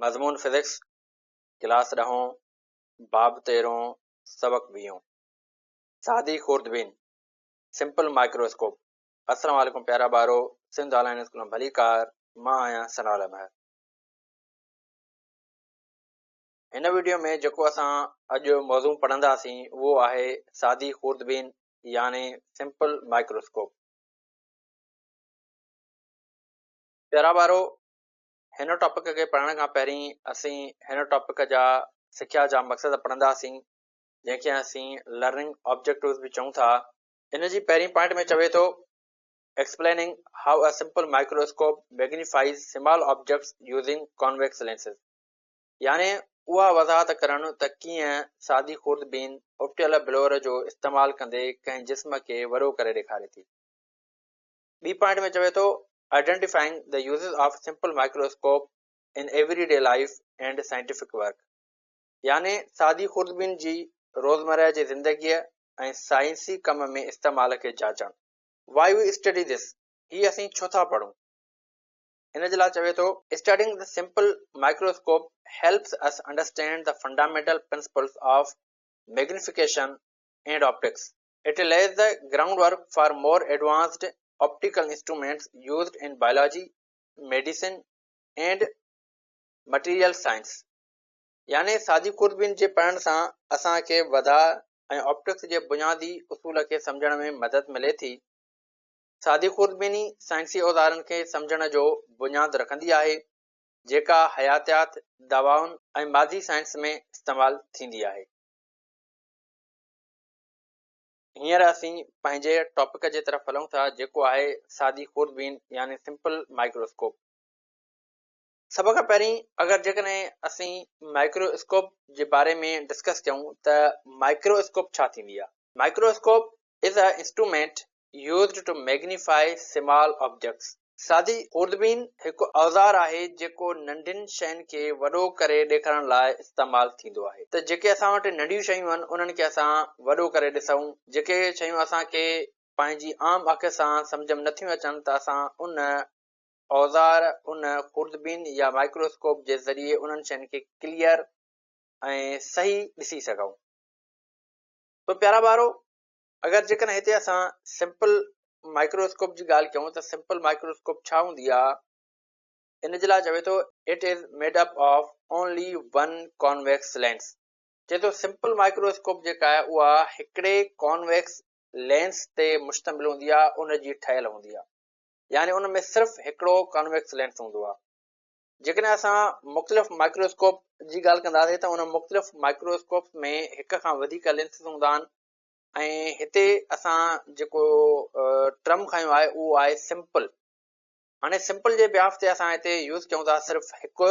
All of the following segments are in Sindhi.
مضمون فزڪس، ڪلاس ڏهون، باب تيرهون، سبق ويهون. سادي خوردبين، Simple Microscope، السلام عليڪم پيارا ٻارو، سنڌ آن لائين اسڪول ۾ ڀليڪار، مان آهيان ثناء مهر. هن وڊيو ۾ جيڪو اسان اڄ موضوع پڙهنداسين اهو آهي سادي خوردبين يعني سمپل مائڪروسڪوپ. پيارا ٻارو هن ٽاپڪ کي پڙهڻ کان پهرين اسين هن ٽاپڪ جا سکيا جا مقصد پڙهنداسين جنهن کي اسين لرننگ آبجيڪٽوز به چئون ٿا. ان جي پهرين پوائنٽ ۾ چوي ٿو Explaining how a simple microscope magnifies small objects using convex lenses يعني اها وضاحت ڪرڻ ته ڪيئن سادي خوردبين اپٽيل بلور جو استعمال ڪندي ڪنهن جسم کي وڏو ڪري ڏيکاري ٿي. ٻي پوائنٽ ۾ چوي ٿو Identifying the uses of simple microscope in everyday life and scientific work يعني سادي خوردبين جي روزمره جي زندگيء ۽ سائنسي ڪم ۾ استعمال کي جاچڻ. Why we study this هي اسين ڇو ٿا پڙهون؟ ان جي لاء چوي ٿو Studying the simple microscope helps us understand the fundamental principles of magnification and optics. It lays the groundwork for more advanced optical instruments used in biology, medicine and material science. يعني سادي خوردبين جي پڙهڻ سان اسان کي وڌاء ۽ آپٽڪس جي بنيادي اصول کي سمجهڻ ۾ مدد ملي ٿي. سادي خوردبيني سائنسي اوزارن کي سمجهڻ جو بنياد رکندي آهي، جيڪا حياتيات، دوائن ۽ مادي سائنس ۾ استعمال ٿيندي آهي. هينئر اسين پنهنجي ٽاپڪ جي طرف هلون ٿا جيڪو آهي سادي خوردبين يعني سمپل مائڪروسڪوپ. سڀ کان پهرين اگر جيڪڏهن اسين مائڪرو اسڪوپ جي باري ۾ ڊسڪس ڪيون ته مائڪرو اسڪوپ ڇا ٿيندي آهي؟ Microscope is a instrument used to magnify small objects. سادي خوردبين هڪ اوزار آهي جيڪو ننڍين شين کي وڏو ڪري ڏيکارڻ لاء استعمال ٿيندو آهي ته جيڪي اسان وٽ ننڍيون شيون آهن انهن کي اسان وڏو ڪري ڏسون جيڪي شيون اسان کي پنهنجي عام اک سان سمجهه م نٿيون اچن ته اسان ان اوزار ان خوردبين يا مائڪروسڪوپ جي ذريعي انهن شين کي ڪليئر ۽ صحيح ڏسي سگهون. تو پيارا ٻارو! اگر جيڪڏهن هتي اسان سمپل مائڪروسڪوپ جي ڳالهه ڪيون ته سمپل مائڪروسڪوپ ڇا هوندي آهي ان جي لاء چوي ٿو it is made up of only one convex lens چئي ٿو سمپل مائڪروسڪوپ جيڪا آهي اها هڪڙي ڪانويڪس لينس تي مشتمل هوندي آهي ان جي ٺهيل هوندي آهي يعني ان ۾ صرف هڪڙو ڪانويڪس لينس هوندو آهي جيڪڏهن اسان مختلف مائڪروسڪوپ جي ڳالهه ڪنداسين ته ان مختلف مائڪروسڪوپ ۾ هڪ کان وڌيڪ لينسز هوندا آهن ۽ هتي اسان جيڪو ٽرم کنيو آهي اهو آهي سمپل. هاڻي سمپل جي بيهاف تي اسان هتي يوز ڪيون ٿا صرف هڪ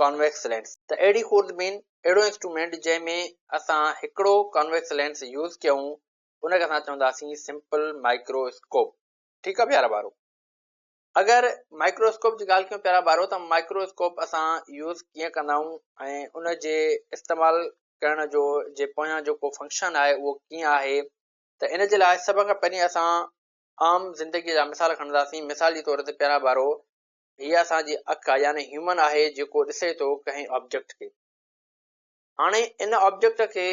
ڪانويڪس لينس. ته اهڙي خوردبين، اهڙو انسٽرومينٽ جنهن ۾ اسان هڪڙو ڪانويڪس لينس يوز ڪيون ان کي اسان چونداسين سمپل مائڪرو اسڪوپ. ٺيڪ آهي پيارا ٻارو. اگر مائڪرو اسڪوپ جي ڳالهه ڪيون پيارا ٻارو ته مائڪرو اسڪوپ اسان يوز ڪيئن ڪندا آهيون ۽ ان جي استعمال ڪرڻ جو جي پويان جيڪو فنڪشن آهي اهو ڪيئن آهي ته ان جي لاء سڀ کان پهرين اسان عام زندگي جا مثال کڻنداسين مثال جي طور تي پيارا ٻارو هي اسان جي اک آهي يعني هيومن آهي جيڪو ڏسي ٿو ڪنهن آبجيڪٽ کي هاڻي ان آبجيڪٽ کي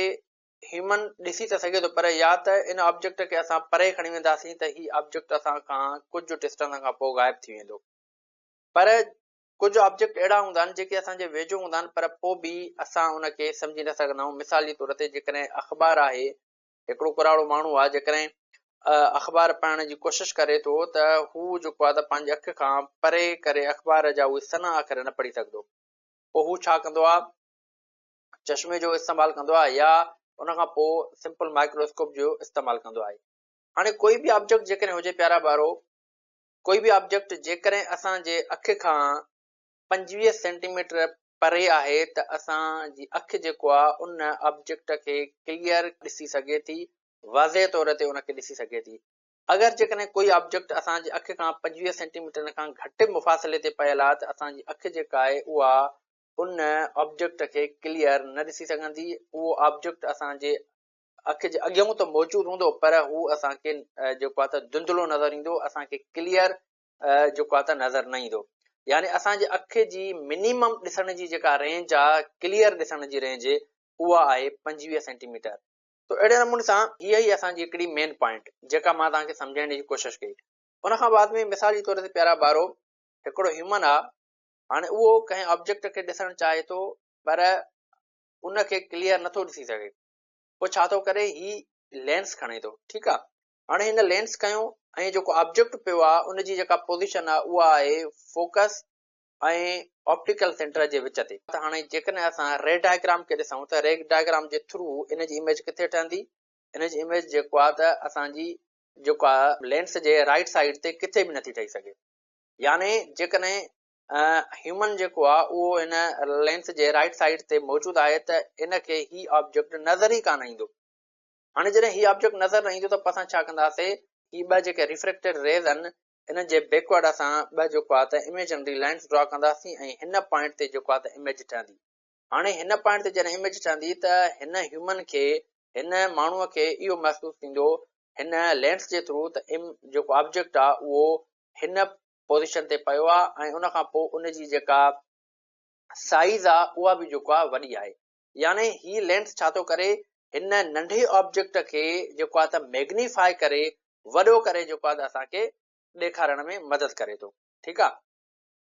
هيومن ڏسي ته سگهي ٿو پر يا ته ان آبجيڪٽ کي اسان پري کڻي وينداسين ته هي آبجيڪٽ اسان کان ڪجهه ڊسٽنس کان پوء غائب ٿي ويندو پر ڪجهه آبجيڪٽ اهڙا هوندا آهن جيڪي اسان جي ويجهو هوندا آهن پر پوء به اسان ان کي سمجهي نه سگهندا آهيون مثال جي طور تي جيڪڏهن اخبار آهي هڪڙو ڪراڙو ماڻهو آهي جيڪڏهن اخبار پڙهڻ جي ڪوشش ڪري ٿو ته هو جيڪو آهي ته پنهنجي اک کان پري ڪري اخبار جا اهي سنها اکر نه پڙهي سگهندو پوء هو ڇا ڪندو آهي چشمي جو استعمال ڪندو آهي يا ان کان پوء سمپل مائڪروسڪوپ جو استعمال ڪندو آهي. هاڻي ڪوئي به آبجيڪٽ جيڪڏهن هجي پيارا ٻارو ڪوئي به آبجيڪٽ جيڪڏهن اسان جي اک کان 25 سينٽي ميٽر پري آهي ته اسان جي اک جيڪو آهي ان آبجيڪٽ کي ڪليئر ڏسي سگهي ٿي واضح طور تي ان کي ڏسي سگهي ٿي اگر جيڪڏهن ڪوئي آبجيڪٽ اسان جي اک کان 25 سينٽي ميٽر کان گهٽ مفاصلي تي پيل آهي ته اسان جي اک جيڪا آهي اها ان آبجيڪٽ کي ڪليئر نه ڏسي سگهندي، اهو آبجيڪٽ اسان جي اک جي اڳيان ته موجود هوندو پر هو اسان کي جيڪو آهي ته ڌنڌلو نظر ايندو، اسان کي ڪليئر جيڪو آهي ته نظر نه ايندو. يعني اسان جي اک جي منيمم ڏسڻ جي جيڪا رينج آ ڪليئر ڏسڻ جي رينج اها آهي 25 سينٽي ميٽر. تو اهڙي نموني سان هيء هئي اسان جي هڪڙي مين پوائنٽ جيڪا مان توهان کي سمجهائڻ جي ڪوشش ڪئي. ان کان بعد ۾ مثال جي طور تي پيارا ٻارو هڪڙو هيومن آ هاڻي اهو ڪنهن آبجيڪٽ کي ڏسڻ چاهي ٿو پر ان کي ڪليئر نٿو ڏسي سگهي پوء ڇا ٿو ڪري هي لينس کڻي ٿو ٺيڪ آ هاڻي هن لينس کنيو ۽ جيڪو آبجيڪٽ پيو آ ان جي جيڪا پوزيشن آ اها آهي فوڪس ۽ آپٽيڪل سينٽر جي وچ تي. ته هاڻي جيڪڏهن اسان ري ڊائگرام کي ڏسون ته ري ڊائگرام جي ٿرو ان جي اميج ڪٿي ٺهندي ان جي اميج جيڪو آ ته اسان جي جيڪو آ لينس جي رائيٽ سائيڊ تي ڪٿي به نٿي ٺهي سگهي يعني جيڪڏهن هيومن جيڪو آ اهو هن لينس جي رائيٽ سائيڊ تي موجود آهي ته ان کي هي آبجيڪٽ نظر ئي ڪانه ايندو. هاڻي جڏهن هي آبجيڪٽ نظر نه ايندو ته اسان ڇا ڪنداسي هي ٻه جيڪي ريفريڪٽيڊ ريز آهن انهن جي بيڪورڊ اسان ٻه جيڪو آ ته اميجنري لائنس ڊرا ڪنداسين ۽ هن پوائنٽ تي جيڪو آ ته اميج ٺهندي. هاڻي هن پوائنٽ تي جڏهن اميج ٺهندي ته هن هيومن کي هن ماڻهوء کي اهو محسوس ٿيندو هن لينس جي ٿرو ته جيڪو آبجيڪٽ آ اهو هن پوزيشن تي پيو آ ۽ ان کان پوء ان جي جيڪا سائيز آ اها به جيڪو آ وڏي آهي يعني هي لينس ڇا ٿو ڪري هن ننڍي آبجيڪٽ کي جيڪو آ ته ميگنيفائي ڪري وڏو ڪري جيڪو آ ته اسان کي ڏيکارڻ ۾ مدد ڪري ٿو ٺيڪ آ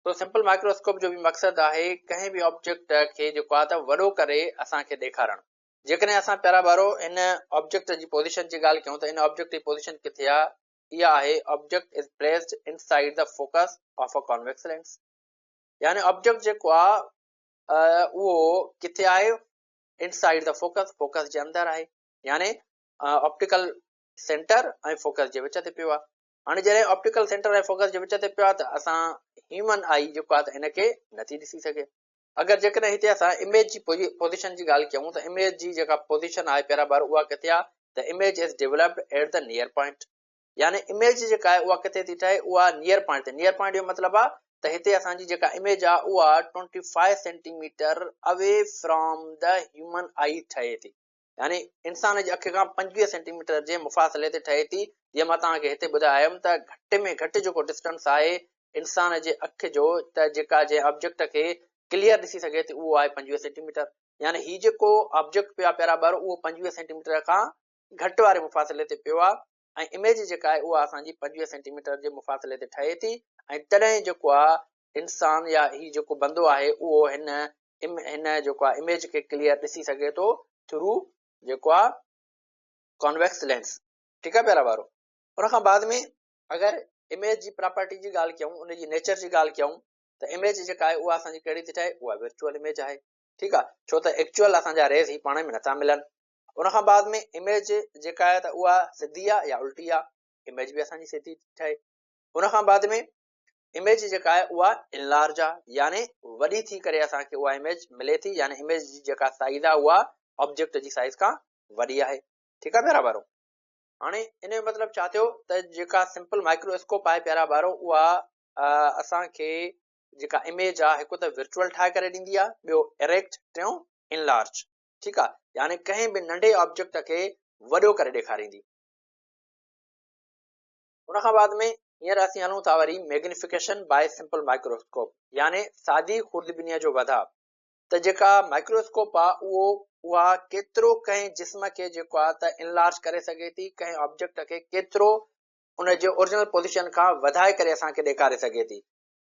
تو سمپل مائڪروسڪوپ جو به مقصد آهي ڪنهن به آبجيڪٽ کي جيڪو آ ته وڏو ڪري اسان کي ڏيکارڻ. جيڪڏهن اسان پيارا ٻارو هن آبجيڪٽ جي پوزيشن جي ڳالهه ڪيون ته ان آبجيڪٽ جي پوزيشن ڪٿي آ اها آهي object is placed inside the focus of a convex lens يعني آبجيڪٽ جيڪو آ اهو ڪٿي آهي انسائيڊ the focus focus جي اندر آهي يعني آپٽيڪل سينٽر ۽ فوڪس جي وچ تي پيو آ هاڻي جڏهن آپٽيڪل سينٽر ۽ فوڪس جي وچ تي پيو آ ته اسان هيومن آئي جيڪو آ ته ان کي نٿي ڏسي سگهي اگر جيڪڏهن هتي اسان اميج جي پوزيشن جي ڳالهه ڪيون ته اميج جي جيڪا پوزيشن آهي پيارا ٻار اها ڪٿي آهي ته image is developed at the near point يعني اميج جيڪا آهي اها ڪٿي ٿي ٺهي اها نيئر پوائنٽ تي نيئر پوائنٽ جو مطلب آهي ته هتي اسان جي جيڪا اميج آهي اها 25 centimetre away from the human eye ٺهي ٿي يعني انسان جي اک کان 25 سينٽي ميٽر جي مفاصلي تي ٺهي ٿي جيئن مان توهان کي هتي ٻڌايو هيم ته گهٽ ۾ گهٽ جيڪو ڊسٽنس آهي انسان جي اک جو ته جيڪا جنهن آبجيڪٽ کي ڪليئر ڏسي سگهي ٿي اهو آهي 25 سينٽي ميٽر يعني هي جيڪو آبجيڪٽ پيو آهي پيارا ٻار اهو 25 سينٽي ميٽر کان گهٽ واري مفاصلي تي پيو آهي ۽ اميج جيڪا آهي اها اسان جي 25 سينٽي ميٽر جي مفاصلي تي ٺهي ٿي ۽ تڏهن جيڪو آهي انسان يا هي جيڪو بندو آهي اهو هن هن جيڪو آهي اميج کي ڪليئر ڏسي سگهي ٿو ٿرو جيڪو آهي ڪانويڪس لينس ٺيڪ آهي پيارا ٻارو ان کان بعد ۾ اگر اميج جي پراپرٽي جي ڳالهه ڪيون ان جي نيچر جي ڳالهه ڪيون ته اميج جيڪا آهي اها اسان جي ڪهڙي ٿي ٺهي اها ورچوئل اميج آهي ٺيڪ آهي ڇو ته ايڪچوئل اسان جا ريز هي پاڻ ۾ نٿا ملن ان کان بعد ۾ اميج جيڪا آهي ته اها سڌي آهي يا الٽي آهي اميج به اسان جي سڌي ٿي ٺهي ان کان بعد ۾ اميج جيڪا آهي اها انلارج آهي يعني وڏي ٿي ڪري اسان کي اها اميج ملي ٿي يعني اميج جي جيڪا سائيز آهي اها آبجيڪٽ جي سائيز کان وڏي آهي ٺيڪ آهي پيارا ٻارو هاڻي ان جو مطلب ڇا ٿيو ته جيڪا سمپل مائڪرو اسڪوپ آهي پيارا ٻارو اها اسان کي جيڪا اميج آهي هڪ ته ورچوئل ٺاهي ڪري ڏيندي آهي ٻيو اريڪٽ ٽيون انلارج ٺيڪ آهي يعني ڪنهن به ننڍي آبجيڪٽ کي وڏو ڪري ڏيکاريندي. ان کان بعد ۾ هينئر اسين هلون ٿا وري ميگنيفڪيشن باء سمپل مائڪروسڪوپ يعني سادي خوردبينيء جو وڌاء ته جيڪا مائڪروسڪوپ آ اهو اها ڪيترو ڪنهن جسم کي جيڪو آ ته انلارج ڪري سگهي ٿي ڪنهن آبجيڪٽ کي ڪيترو ان جي اورجنل پوزيشن کان وڌائي ڪري اسان کي ڏيکاري سگهي ٿي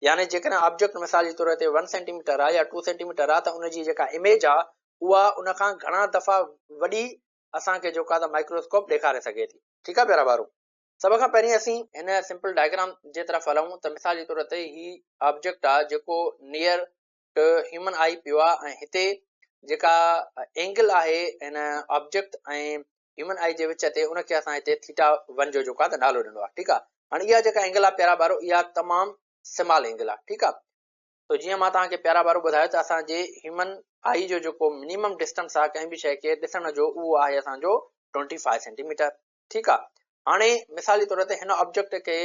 يعني جيڪڏهن آبجيڪٽ مثال جي طور تي ون سينٽي ميٽر آ يا ٽو سينٽي ميٽر آ ته ان جي جيڪا اميج آ اها ان کان گهڻا دفعا وڏي اسان کي جيڪو آ ته مائڪروسڪوپ ڏيکاري سگهي ٿي ٺيڪ آ پيارا ٻارو سڀ کان پهرين اسين هن سمپل ڊائگرام جي طرف هلون ته مثال جي طور تي هي آبجيڪٽ آ جيڪو نيئر ته هيومن آئي پيو آ ۽ هتي جيڪا اينگل آهي هن آبجيڪٽ ۽ هيومن آئي جي وچ تي ان کي اسان هتي ٿيٽا ون جو جيڪو آ ته نالو ڏنو آ ٺيڪ آ هاڻي اها جيڪا اينگل آ پيارا ٻارو اها تمام سمال اينگل آ ٺيڪ آ تو جيئن مان توهان کي پيارا ٻارو ٻڌايو ته اسان جي هيومن آئي جو جيڪو منيمم ڊسٽنس آ ڪنهن به شيء کي ڏسڻ جو اهو آهي اسان جو 25 سينٽي ميٽر ٺيڪ آ هاڻي مثال جي طور تي هن آبجيڪٽ کي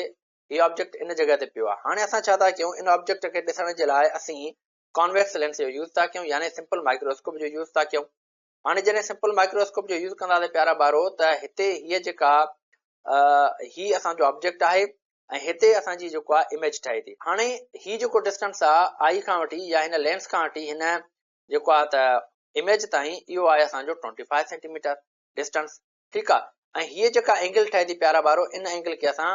هي آبجيڪٽ ان جڳهه تي پيو آهي. هاڻي اسان ڇا ٿا ڪيون ان آبجيڪٽ کي ڏسڻ جي لاء اسين ڪانويڪس لينس جو يوز ٿا ڪيون يعني سمپل مائڪروسڪوپ جو يوز ٿا ڪيون. هاڻي جڏهن سمپل مائڪروسڪوپ جو يوز ڪنداسين پيارا ٻارو ته هتي هيء جيڪا هي اسان جو آبجيڪٽ آهي. ۽ هتي اسان جي جيڪو آهي اميج ٺهي ٿي. هاڻي هي جيڪو ڊسٽنس آهي آئي کان وٺي يا هن لينس کان وٺي هن جيڪو آهي ته اميج تائين اهو آهي اسان جو 25 سينٽي ميٽر ڊسٽنس، ٺيڪ آهي. ۽ هيء جيڪا اينگل ٺهي ٿي پيارا ٻارو، ان اينگل کي اسان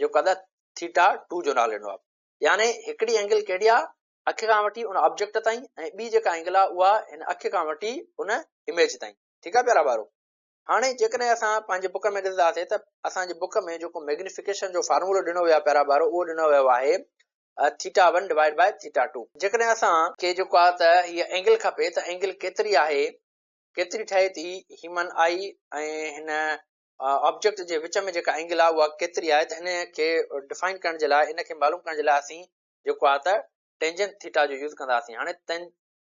جيڪو آهي ته ٿيٽا 2 جو نالو ڏنو آهي. يعني هڪڙي اينگل ڪهڙي آهي؟ اک کان وٺي ان آبجيڪٽ تائين، ۽ ٻي جيڪا اينگل آهي اها هن اک کان وٺي ان اميج تائين، ٺيڪ آهي پيارا ٻارو. هاڻي جيڪڏهن اسان پنهنجي بڪ ۾ ڏسنداسين ته اسان جي بڪ ۾ جيڪو ميگنيفڪيشن جو فارمولو ڏنو ويو آهي پيارا ٻارو، اهو ڏنو ويو آهي ٿيٽا 1 ڊوائيڊ باء ٿيٽا 2. جيڪڏهن اسان کي جيڪو آهي ته هيء اينگل کپي ته اينگل ڪيتري آهي، ڪيتري ٺهي ٿي هيومن آئي ۽ هن آبجيڪٽ جي وچ ۾ جيڪا اينگل آهي اها ڪيتري آهي، ته ان کي ڊفائن ڪرڻ جي لاء، ان کي معلوم ڪرڻ جي لاء اسين جيڪو آهي ته ٽينجنٽ ٿيٽا جو يوز ڪنداسين. هاڻي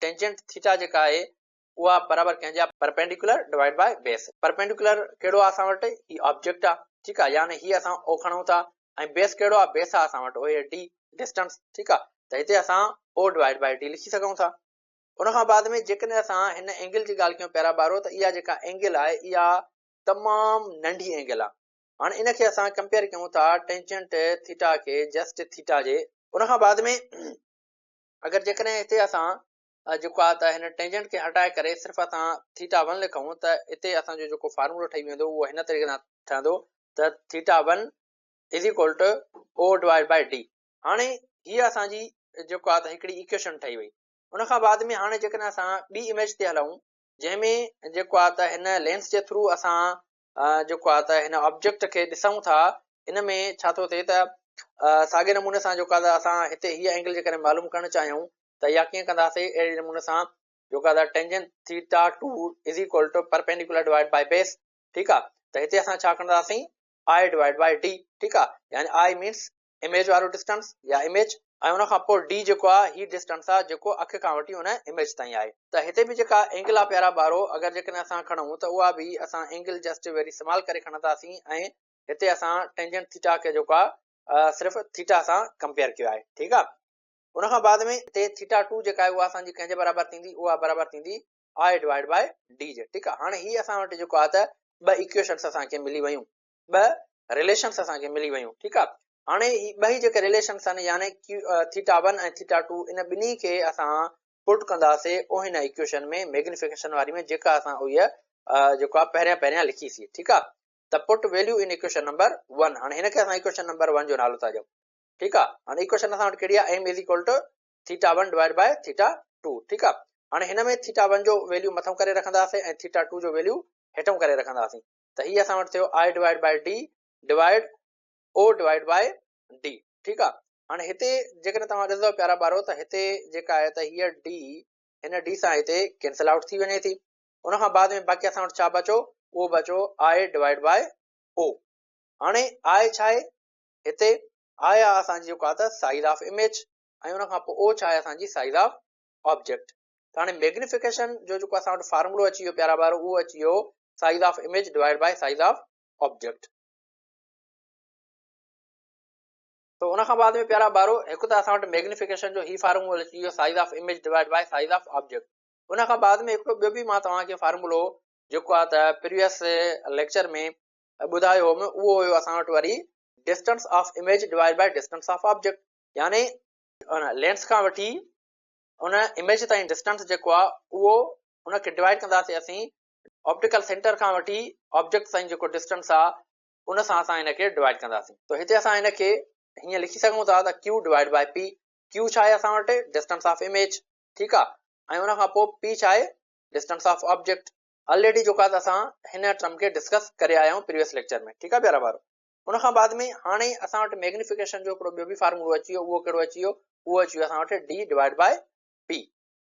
ٽينجنٽ ٿيٽا جيڪا آهي اها برابر ڪنهن جي آهي؟ پرپينڊيڪولر ڊوائيڊ باء بيس. پرپينڊيڪولر ڪهڙو آهي اسان وٽ؟ هي آبجيڪٽ آهي، ٺيڪ آهي، يعني هي اسان او کڻون ٿا، ۽ بيس ڪهڙو آهي؟ بيس آهي اسان وٽ او اي ڊي ڊسٽنس، ٺيڪ آهي، ته هتي اسان او ڊوائيڊ باء ڊي لکي سگهون ٿا. ان کان بعد ۾ جيڪڏهن اسان هن اينگل جي ڳالهه ڪيون پيارا ٻارو، ته اها جيڪا اينگل آهي اها تمام ننڍي اينگل آهي. هاڻي ان کي اسان ڪمپيئر ڪيون ٿا ٽينجنٽ ٿيٽا کي جسٽ ٿيٽا جي. ان کان بعد ۾ اگر جيڪڏهن هتي اسان جيڪو آهي ته هن ٽينجنٽ کي هٽائي ڪري صرف اسان ٿيٽا 1 لکون ته هتي اسان جو جيڪو فارمولو ٺهي ويندو اهو هن طريقي سان ٺهندو ته ٿيٽا 1 is equal to O divide by D. هاڻي هي اسان جي جيڪو آهي ته هڪڙي ايڪويشن ٺهي وئي. ان کان بعد ۾ هاڻي جيڪڏهن اسان ٻي اميج تي هلون جنهن ۾ جيڪو آهي ته هن لينس جي ٿرو اسان جيڪو آهي ته هن آبجيڪٽ کي ڏسون ٿا، ان ۾ ڇا ٿو ٿئي ته ساڳي نموني سان جيڪو آهي ته اسان هتي هيء اينگل جيڪڏهن معلوم ڪرڻ چاهيون ته اها ڪيئن ڪنداسين؟ اهڙي نموني سان جيڪو آهي ته tangent theta 2 is equal to perpendicular divide by base, ٺيڪ آهي، ته هتي اسان ڇا کڻنداسين؟ آء ڊوائيڊ باء ڊي، ٺيڪ آهي، يعني آء مينس اميج وارو ڊسٽنس يا اميج، ۽ ان کان پوء ڊي جيڪو آهي هي ڊسٽنس آهي جيڪو اک کان وٺي ان اميج تائين آهي. ته هتي به جيڪا اينگل آهي پيارا ٻارو، اگر جيڪڏهن اسان کڻون ته اها به اسان اينگل جسٽ ويري سمال ڪري کڻنداسين، ۽ هتي اسان ٽينجنٽ ٿيٽا کي جيڪو آهي صرف ٿيٽا سان ڪمپيئر ڪيو آهي، ٺيڪ آهي. ان کان بعد ۾ هتي ٿيٽا 2 جيڪا آهي اها اسان جي ڪنهن جي برابر ٿيندي؟ اها برابر ٿيندي آء ڊوائيڊ باء ڊي جي، ٺيڪ آهي. هاڻي هي اسان وٽ جيڪو آهي ته ٻه ايڪويشنس اسان کي ملي ويون، ٻه رليشنس اسان کي ملي ويون، ٺيڪ آ. هاڻي هي ٻئي جيڪي رليشنس آهن يعني ٿيٽا 1 ۽ ٿيٽا 2، ان ٻنهي کي اسان پٽ ڪنداسي هن ايڪويشن ۾ ميگنيفڪيشن واري ۾ جيڪا اسان اهي جيڪو آ پهريان پهريان لکي سي، ٺيڪ آ. ته put value in equation number 1. هاڻي هن کي اسان ايڪويشن نمبر 1 جو نالو ٿا ڏيون، ٺيڪ آ. هاڻي ايڪويشن اسان وٽ ڪهڙي آ؟ M is equal to theta 1 divide by theta 2، ٺيڪ آ. هاڻي هن ۾ ٿيٽا 1 جو ويليو مٿون ڪري رکنداسي ۽ ٿيٽا 2 جو ويليو هيٺون ڪري رکنداسين، ته هي اسان وٽ ٿيو I divide by D divide O divide by D, ٺيڪ آ. هاڻي هتي جيڪڏهن توهان ڏسندو پيارا ٻارو ته هتي جيڪا آهي ته هيء ڊي هن ڊي سان هتي ڪينسل آئوٽ ٿي وڃي ٿي. ان کان بعد ۾ باقي اسان وٽ ڇا بچو؟ اهو بچو I divide by او. هاڻي آء ڇا آهي؟ هتي آء آهي اسان جي جيڪو آهي ته سائيز آف اميج، ۽ ان کان پوء او ڇا آهي؟ اسان جي سائيز آف آبجيڪٽ. ته هاڻي ميگنيفڪيشن جو جيڪو اسان وٽ فارمولو اچي ويو پيارا ٻارو، اهو اچي ويو size of image divide by size of object. ته ان کان بعد ۾ پيارا ٻارو هڪ ته اسان وٽ ميگنيفڪيشن جو هي فارمولو اچي ويو size of image divide by size of object. ان کان بعد ۾ هڪڙو ٻيو به مان توهان کي فارمولو جيڪو آهي ته پريويس ليڪچر ۾ ٻڌايو هوم، اهو هيو اسان وٽ وري distance of image divide by distance of object, يعني لينس کان وٺي ان اميج تائين ڊسٽنس جيڪو آهي اهو ان کي ڊوائيڊ ڪنداسين اسين آپٽيڪل سينٽر کان وٺي آبجيڪٽ تائين جيڪو ڊسٽنس آهي ان سان اسان ان کي ڊوائيڊ ڪنداسين. ته هتي اسان ان کي هيئن لکي سگهون ٿا ته Q divide by P. Q ڇا آهي اسان وٽ؟ ڊسٽنس آف اميج، ٺيڪ آهي، ۽ ان کان پوء پي ڇا آهي؟ Distance of object. آلريڊي جيڪو آهي اسان هن ٽرم کي ڊسڪس ڪري آيا آهيون پريويس ليڪچر ۾، ٺيڪ آهي پيارا ٻارو. ان کان بعد ۾ هاڻي اسان وٽ ميگنيفڪيشن جو هڪڙو ٻيو به فارمولو اچي ويو، اهو ڪهڙو اچي ويو؟ اهو اچي ويو اسان وٽ ڊي ڊوائيڊ باء پي.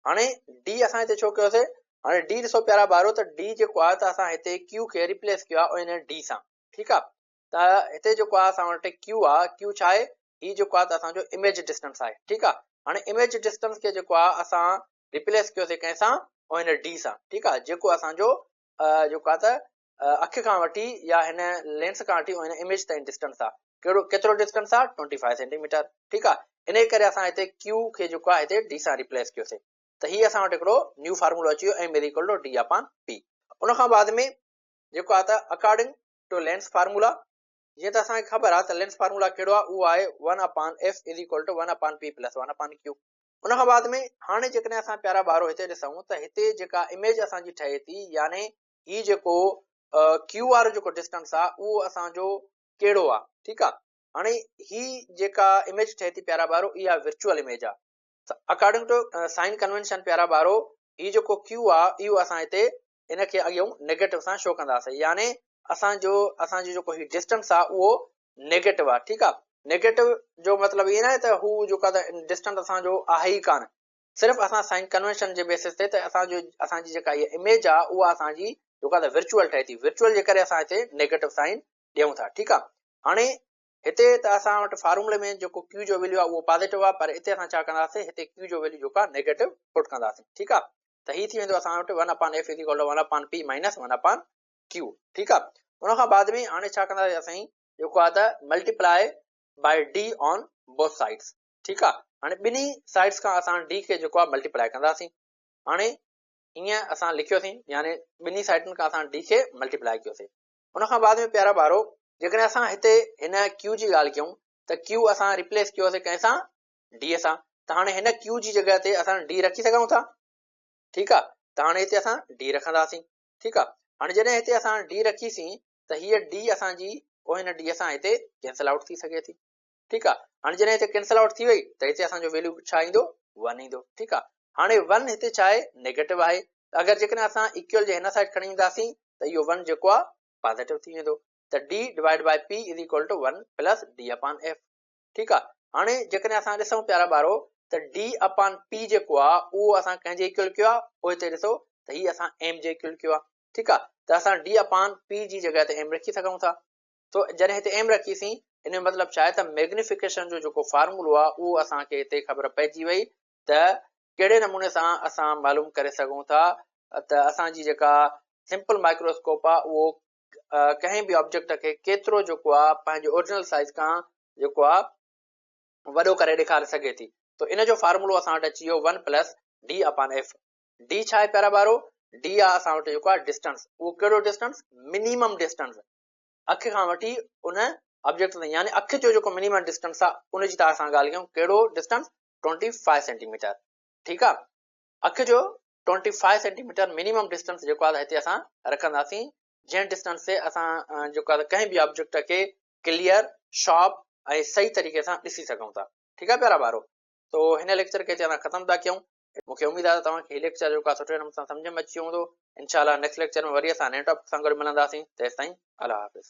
هاڻي ڊي اسان هتي ڇو ڪيوسي؟ هاڻي ڊي ڏسو پيارا ٻارو ته ڊي جيڪو آهي ته اسان هتي ڪيو کي ريپليس ڪيو آهي ان ڊي سان، ٺيڪ آهي. ته هتي جيڪو آهي اسان وٽ ڪيو آهي، ڪيو ڇا آهي؟ هي جيڪو آهي ته اسان جو اميج ڊسٽنس آهي، ٺيڪ آهي. هاڻي اميج ڊسٽنس کي جيڪو آهي اسان ريپليس ڪيوسي ڪنهن سان؟ ان ڊي سان، ٺيڪ آهي، جيڪو اسان جو جيڪو آهي ته اک کان وٺي يا هن لينس کان وٺي هن اميج تائين ڊسٽنس آ، ڪهڙو ڪيترو ڊسٽنس آ؟ 25 سينٽي ميٽر، ٺيڪ آ. انهي ڪري اسان هتي ڪيو کي جيڪو آ هتي ڊي سان ريپليس ڪيوسي، ته هي اسان وٽ هڪڙو نيو فارمولو اچي ويو M is equal to D upon P. ان کان بعد ۾ جيڪو آ ته اڪارڊنگ ٽو لينس فارمولا جيئن ته اسان کي خبر آهي ته لينس فارمولا ڪهڙو آهي، اهو آهي 1 upon F is equal to 1 upon P plus 1 upon Q. ان کان بعد ۾ هاڻي جيڪڏهن اسان پيارا ٻارو هتي ڏسون ته هتي جيڪا اميج اسان جي ٺهي ٿي يعني هي جيڪو ڪيو وارو جيڪو ڊسٽنس آهي اهو اسان جو ڪهڙو آهي، ٺيڪ آهي. هاڻي هي جيڪا اميج ٺهي ٿي پيارا ٻارو اها ورچوئل اميج آهي. اڪارڊنگ ٽو سائن ڪنوينشن پيارا ٻارو هي جيڪو ڪيو آ اهو اسان هتي ان کي اڳيون نيگيٽو سان شو ڪنداسين يعني اسان جو اسان جو جيڪو هي ڊسٽنس آ اهو نيگيٽو آ، ٺيڪ آ. نيگيٽو جو مطلب اهو ناهي ته هو جيڪو آ ته ڊسٽنس اسان جو آهي ئي ڪانه، صرف اسان سائن ڪنوينشن جي بيسس تي ته اسان جو اسان جي جيڪا هي اميج آ اها اسان جي جيڪو آ ته ورچوئل ٺهي ٿي، ورچوئل جي ڪري اسان هتي نيگيٽو سائن ڏيون ٿا، ٺيڪ آ. هاڻي هتي ته اسان وٽ فارمولي ۾ جيڪو q جو ويليو آهي اهو پازيٽو آهي پر هتي اسان ڇا ڪنداسين هتي q جو ويليو جيڪو آهي نيگيٽو پٽ ڪنداسين، ٺيڪ آهي. ته هي ٿي ويندو اسان وٽ 1 upon f is equal to 1 upon p minus 1 upon q، ٺيڪ آهي. ان کان بعد ۾ هاڻي ڇا ڪنداسين اسين جيڪو آهي ته multiply by D on both sides, ٺيڪ آهي. هاڻي ٻنهي سائيڊس کان اسان ڊي کي جيڪو آهي ملٽيپلائي ڪنداسين. هاڻي ائين اسان لکيوسين يعني ٻنهي سائيڊن کان اسان ڊي کي ملٽيپلائي ڪيوسين. ان کان بعد ۾ پيارا ٻارو جيڪڏهن اسان هتي هن q جي ڳالهه ڪيون ته q اسان ريپليس ڪيوسي ڪنهن سان d سان، ته هاڻي هن q جي جڳهه تي اسان d رکي سگهون ٿا، ٺيڪ آ. ته هاڻي هتي اسان d رکنداسين، ٺيڪ آ. هاڻي جڏهن هتي اسان d رکيسين ته هيء d اسان جي پوء هن d سان هتي ڪينسل آئوٽ ٿي سگهي ٿي، ٺيڪ آ. هاڻي جڏهن هتي ڪينسل آئوٽ ٿي وئي ته هتي اسان جو ويليو ڇا ايندو 1 ايندو، ٺيڪ آ. هاڻي 1 هتي ڇا آهي نيگيٽو آهي، ته اگر جيڪڏهن اسان ايڪول جي هن سائيڊ کڻي اينداسين ته اهو 1 جيڪو آ پازيٽو ٿي ويندو، ته D divide by P is equal to 1 plus D upon F, ٺيڪ آ. هاڻي جيڪڏهن اسان ڏسون پيارا ٻارو ته ڊي اپان پي جيڪو آ اهو اسان ڪنهن جي ايڪول ڪيو آ، اهو هتي ڏسو ته هي اسان ايم جي ايڪول ڪيو آ، ٺيڪ آ. ته اسان ڊي اپان پي جي جڳهه تي ايم رکي سگهون ٿا. تو جڏهن هتي ايم رکيسين ان جو مطلب ڇا آهي ته ميگنيفڪيشن جو جيڪو فارمولو آ اهو اسان کي هتي خبر پئجي وئي ته ڪهڙي نموني سان اسان معلوم ڪري سگهون ٿا ته اسان جي جيڪا سمپل مائڪروسڪوپ آ اهو ڪنهن به آبجيڪٽ کي ڪيترو جيڪو آ پنهنجي اورجنل سائز کان جيڪو آ وڏو ڪري ڏيکاري سگهي ٿي. تو ان جو فارمولو اسان وٽ اچي ويو 1 پلس ڊي اپان ايف. ڊي ڇا آهي پيارا ٻارو؟ ڊي آ اسان وٽ جيڪو آ ڊسٽنس، اهو ڪهڙو ڊسٽنس؟ منيمم ڊسٽنس، اک کان وٺي ان آبجيڪٽ تائين يعني اک جو جيڪو منيمم ڊسٽنس آ ان جي ٿا اسان ڳالهه ڪيون، ڪهڙو ڊسٽنس؟ 25 سينٽي ميٽر، ٺيڪ آ. اک جو 25 سينٽي ميٽر منيمم ڊسٽنس جيڪو آ هتي اسان رکنداسين، جنهن ڊسٽنس تي اسان جيڪو آ ڪنهن به آبجيڪٽ کي ڪليئر، شارپ ۽ صحيح طريقي سان ڏسي سگهون ٿا، ٺيڪ آ پيارا ٻارو. تو هن ليڪچر کي هتي اسان ختم ٿا ڪيون. مون کي اميد آهي ته توهان کي هي ليڪچر جيڪو آهي سٺي نموني سان سمجهه ۾ اچي ويو هوندو. انشاء الله نيڪسٽ ليڪچر ۾ وري اسان نئين ٽاپڪ سان گڏ ملنداسين. تيستائين الله حافظ.